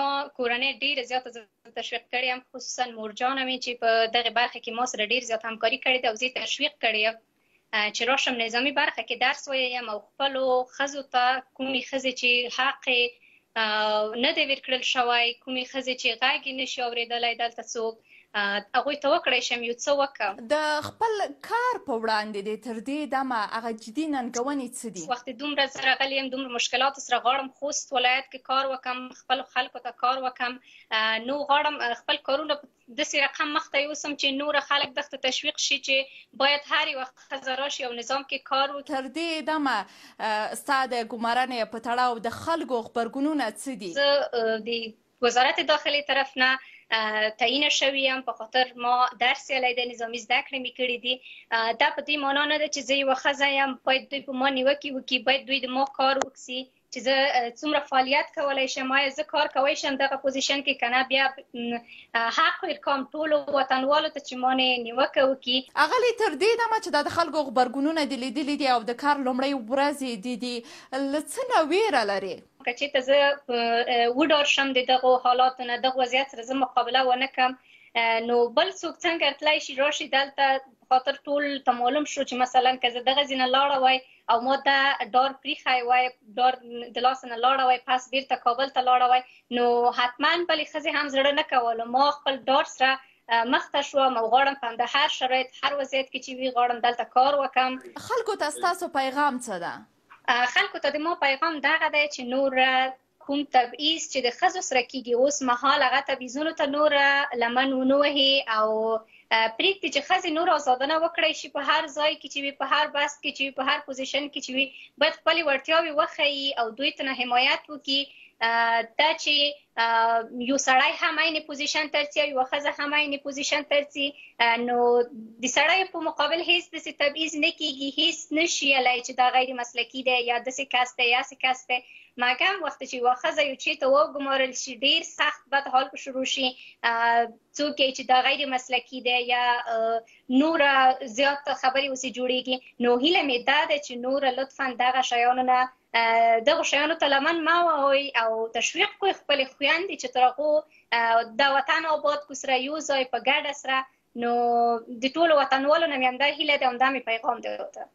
ما کورنۍ ډیره زیاته زه تشویق کړې یم، خصوصا مورجانه مې چې په دغه برخه کې ما سره ډیر زیات همکاري کړې ده او زه تشویق کړې یم چې راشم نظامی برخه کې درس ویم او خپلو ښځو ته، کومې ښځې چې حق نه دی ورکړل شوی، کومې ښځې چې غږ یې نشي اورېدلی دلته څوک، هغوی ته وکړای شم یو څه وکړم. د خپل کار په وړاندې دې تر دې دمه هغه جدي ننګونې څه دي؟ وخت دومره زه راغلې یم، دومره مشکلاتو سره غواړم خوست ولایت کې کار وکم، خپل خلکو ته کار وکم، نو غواړم خپل کارونه په داسې رقم مخته یوسم چې نور خلک دغه تشویق شي چې باید هر یوه ښځه راشي او نظام کې کار وکړي. تر دې دمه ستا د ګمارنې په تړاو د خلکو غبرګونونه څه دي؟ زه د وزارت داخلي طرف نه تعین شوی یم، په خاطر ما درس یلی دی، نظامی زده کړې مې کړې دي. دا په دې معنا نه ده چې زه یوه ښځه یم باید دوی په ما نیوکې وکړي، باید دوی د ما کار وکړي چې زه څومره فعالیت کولای شم، آیا زه کار کولی شم دغه پوزیشن کې که نه. بیا حق ورکوم ټولو وطنوالو ته چې ما نه نیوکه وکړي. اغلې، تر دې دمه چې دا د خلکو غبرګونونه دې لیدلي دي او د کار لومړۍ ورځې دې دي، له څه نه ویره لرې؟ که چېرته زه وډار شم د دغو حالاتو نه، دغه وضعیت سره زه مقابله ونه کړم، نو بل څوک څنګه راتلی شي راشي دلته؟ خاطر ټول ته معلوم شو چې مثلا که زه دغه ځای نه لاړه وای او ما دا ډار پریښی وای، ډار د لاسه نه لاړه وای، پس بیرته کابل ته لاړه وای، نو حتما بلې ښځې هم زړه نه کولو. ما خپل ډار سره مخته شوم او غواړم په همدا هر شرایط، هر وضعیت کې چې وي، غواړم دلته کار وکم. خلکو ته ستاسو پیغام څه ده؟ خلکو ته د ما پیغام دغه دی چې نور کوم تبعیض چې د ښځو سره کیږي اوس مهال، هغه تبعیضونو ته نور لمن ونه وهي او پرېږدي چې ښځې نور آزادانه وکړای شي په هر ځای کې چې وي، په هر بست کې چې وي، په هر پوزیشن کې چې وي، باید خپلې وړتیاوې وښیي او دوی ته حمایت وکړي. دا چې یو سړی هم عین پوزیشن ته ورځي او یوه ښځه هم عین پوزیشن ته ورځي، نو د سړی په مقابل هیڅ داسې تبعیض نه کیږي، هیڅ نه شي ویلی چې دا غیر مسلکي دی یا داسې کس دی یا داسې کس دی. مګم وخت چې یوه ښځه یو چیرته وګمارل شي، ډیر سخت بد حال په شروع شي، څوک چې دا غیر مسلکي دی یا نور زیات خبرې اوسې جوړیږي. نو هیله مې دا ده چې نور لطفا دغه شیانو نه، دغه شیانو ته لمن مه وهئ او تشویق کوئ خپلې خویندې چې تر هغو د وطن آباد کو سره یو ځای په ګډه سره. نو د ټولو وطنوالو نه مې همدا هیله ده، همدا مې پیغام دی ورته.